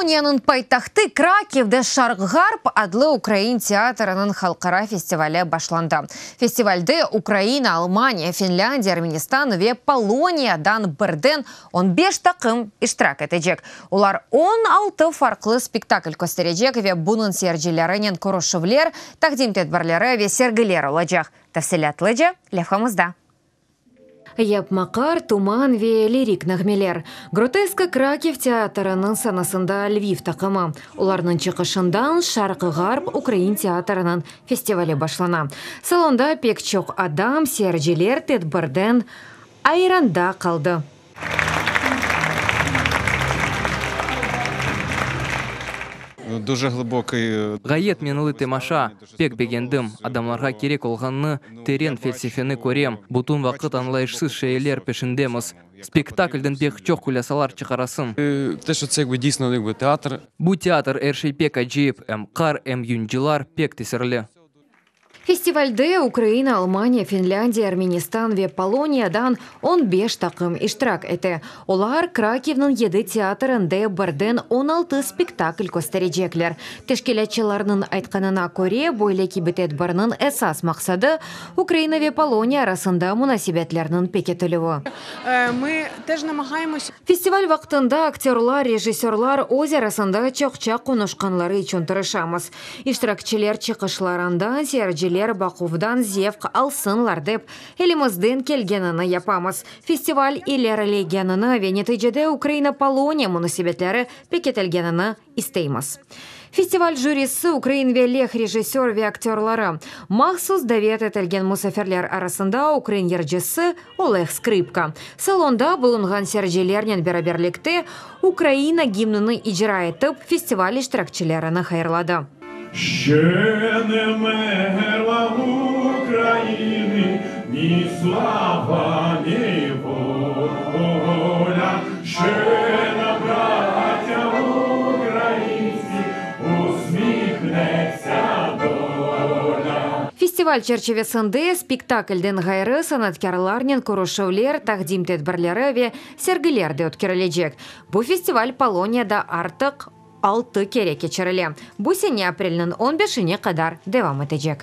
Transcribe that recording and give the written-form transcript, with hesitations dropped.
Poloniyanıñ paytahtı Krakivde Şarq-Ğarp adlı ukrain teatriniñ halqara festivali başlandı. Festivalde Ukraina, Almaniya, Finlândiya, Ermenistan ve Poloniyadan birden on beş taqım iştirak etecek. Olar 16 farqlı spektakl kösterecek ve bunıñ seyircilerinen körüşüvler, taqdim tedbirleri ve sergiler olacaq. Tafsilâtlıca levhamızda. Yapma qar, tuman ve lirik nağmeler. Groteska Krakiv teatrınıñ sanasında Lviv taqımı. Olarnıñ çıqışından Şarq-Ğarp ukrain teatrınıñ festivali başlana. Salonda pek çoq adam, seyirciler tedbirden ayranda qaldı. Ğayet menli temaşa. Pek begendim. Adamlarğa kerek olğannı, teren felsefeni körem. Bütün vaqıt añlayışsız şeyler peşindemiz. Spektaklden pek çoq hulâsalar çıqarasıñ. Bu teatr, er şey pek acayip, em qar, em yuncılar, pek tesirli. Festivalde Ukraina, Almaniya, Finlândiya, Ermenistan ve Poloniyadan on beş taqım iştirak ete. Olar Krakivniñ yedi teatrinde birden 16 spektakl kösterecekler. Teşkilâtçılarnıñ aytqanına köre, böyle kibi tedbirniñ esas maqsadı, Ukraina ve Poloniya arasında munasebetlerniñ pekitilüvi. Festival vaqtında aktörlar, rejissörlar öz arasında çoqça qonuşqanları içün tırışamız. İştirakçiler çıqışlarından seyirciler baquvdan zevq alsınlar dep, elimizden kelgenini yapamız. Festival ilerilegenini ve neticede Ukraina-Poloniya munasebetleri pekitilgenini isteymiz. Festival jürisi ukrain ve leh rejissör ve aktörları, mahsus davet etilgen musafirler arasında ukrain yırcısı Oleh Skrıpka, salonda bulunğan seyircilernen beraberlikte Ukraina gimnini icra etip, festival iştirakçilerini hayırladı. Ще не вмерла України ні слава, ні воля, ще нам, браття українці, усміхнеться доля. Festival çerçivesinde spektaklden ğayrı sanatkârlarnen körüşüvler, taqdim tedbirleri ve sergiler de ötkerilecek. Bu festival Poloniyada artıq altı kere keçirile. Bu sene aprelniñ on beşine qadar devam etecek.